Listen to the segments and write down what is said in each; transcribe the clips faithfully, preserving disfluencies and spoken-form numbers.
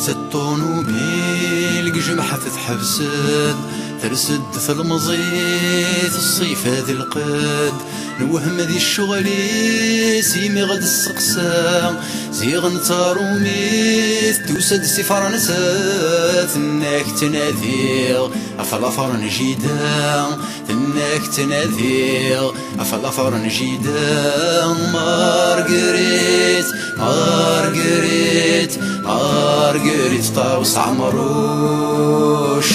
Ṭṭunubil deg jemḥet tḥebs-d, ters-d telmeẓit, ṣṣifa d lqedd, newhem di ccɣel-is, imi ɣ-d-testeqsa, ziɣen d tarumit, tusa-d si Fransa, tenna-k ttnadiɣ ɣef la Franjida, tenna-k ttnadiɣ ɣef la Franjida, Marguerite, Marguerite, Marguerite Ṭawes Ɛemruc.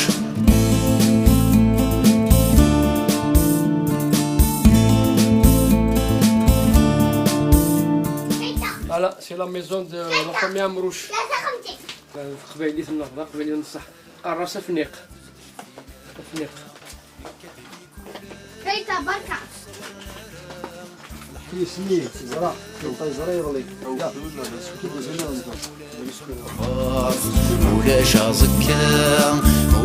Voilà, c'est la maison de la famille Amrouche. Taqbaylit-nneɣ, taqbaylit n ṣṣeḥ. Qqaren-as afniq. Afniq. Kayta, barka. Yesmi, yeẓra. Kayta yeẓra iḍelli. Ulac aẓekka,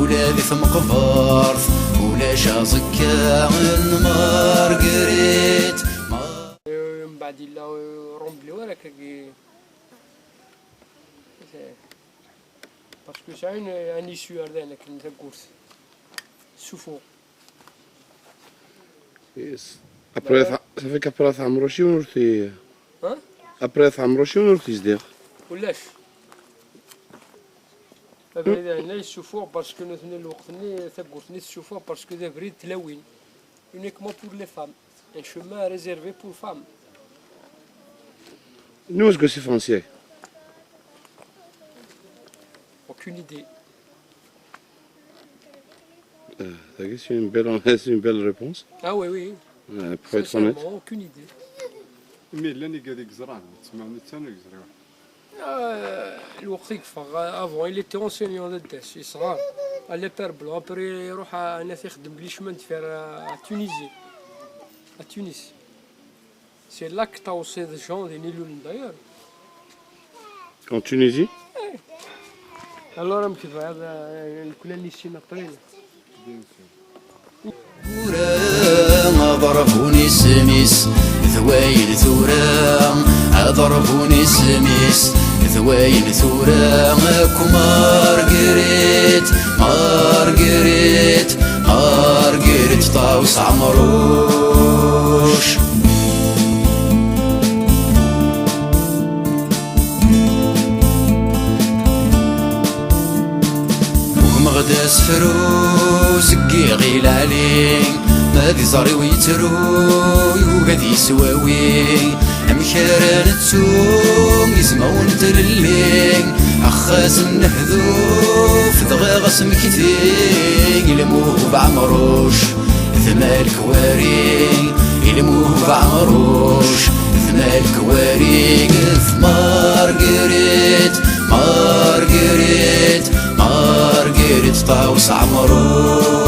ula di tmeqbert, ulac aẓekka n Marguerite. Euh, mbeɛd yella, euh, Rombli wara kagi. Parce que c'est un, un issue ar d ayen akken tawwurt. Suffo. Yes. Après, ça fait qu'après Ɛemruc yiwen ur t-, hein? Après Ɛemruc yiwen ur t-yezdiɣ. Ulac. Abrid-a yessufuɣ parce que nutni lweqt-nni, tawwurt-nni tessufuɣ parce que d abrid tlawin. Uniquement pour les femmes. Un chemin réservé pour femmes. Nous, est-ce que c'est français? Aucune idée. Euh, c'est une belle, c'est une belle réponse. Ah oui, oui. Euh, pour être honnête. Sincèrement, aucune idée. Mais l'année que des grands, c'est ma mission. Ah, lweqt i yeffeɣ, avant, il était enseignant d adas, yesɣer. À l'Épère Blanc, après, iruḥ à, à, ixeddem deg les chemins de fer à, à Tunisie. À Tunis. C'est là que t'as aussi des gens, des Niloulines d'ailleurs. En Tunisie? Eh. Alors, amek tebɣiḍ, eh, nekni ad nissin après? Tura, aḍerbun isem-is d wayen tura, aḍerbun isem-is d wayen tura, akk Marguerite, Marguerite, Marguerite Ṭawes Ɛemruc. Ugmeɣ-d asefru seg iɣil ɛli, ma d iẓri-w yettru, yugi ad yeswawi. Amek ara nettu izmawen n tlelli, axxas n nehduf, dɣa ɣas mekti, ilmuhub Ɛemruc. D Malek Wari, ilmuhub Ɛemruc, d Malek Wari, d Marguerite, Marguerite, Marguerite Ṭawes Ɛemruc.